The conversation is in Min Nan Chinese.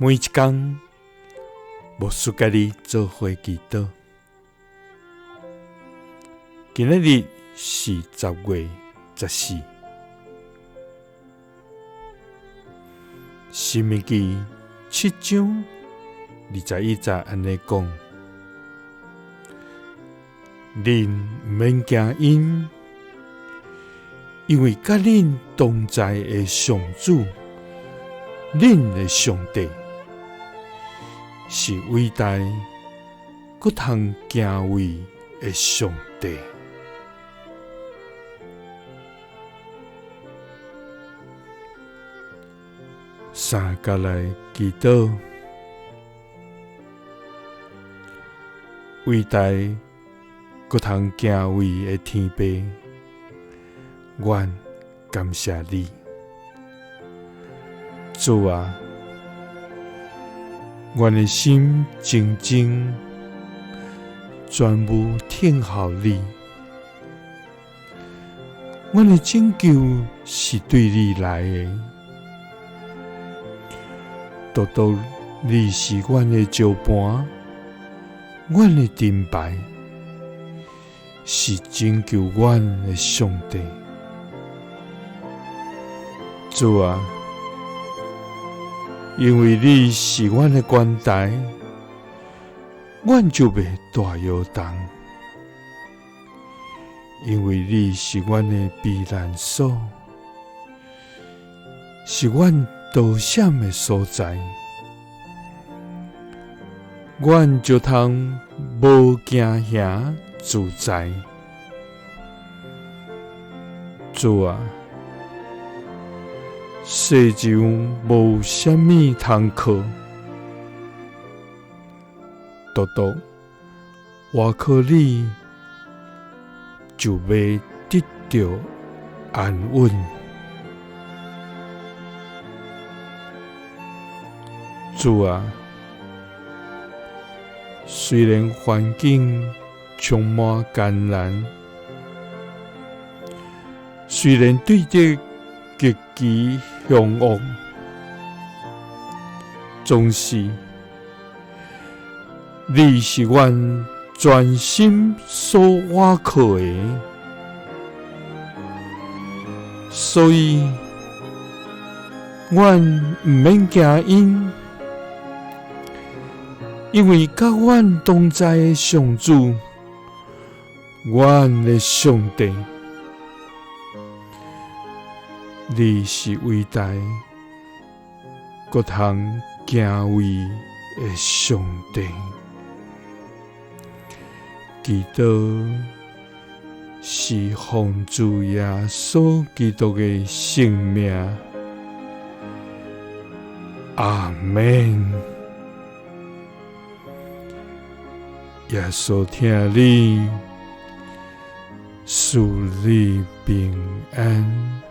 每一工，牧师佮你做伙祈祷。今仔日是10月14，申命记7章21节按呢讲：恁毋免惊𪜶，因为佮恁同在的上主，恁的上帝，是伟大、阁通敬畏的上帝。三佮来祈祷，伟大、阁通敬畏的天父，阮感谢你，主啊，阮的心静静，专务听候你。阮的拯救是对你来的，独独你是阮的石磐，阮的盾牌，是拯救阮的上帝。主啊，因为你是阮的悬台，阮就袂大摇动；因为你是阮的避难所，是阮逃闪的所在，阮就通无惊吓自在。主啊，世上无啥物通靠，独独倚靠你，就欲得著安稳。主啊，虽然环境充满艰难，虽然对敌极其凶恶，总是你是阮全心所倚靠的，所以阮毋免惊𪜶，因为佮阮同在的上主，阮的上帝，你是伟大、阁通敬畏的上帝。祈祷是奉主耶稣基督的圣名。阿们。耶稣疼你，赐你平安。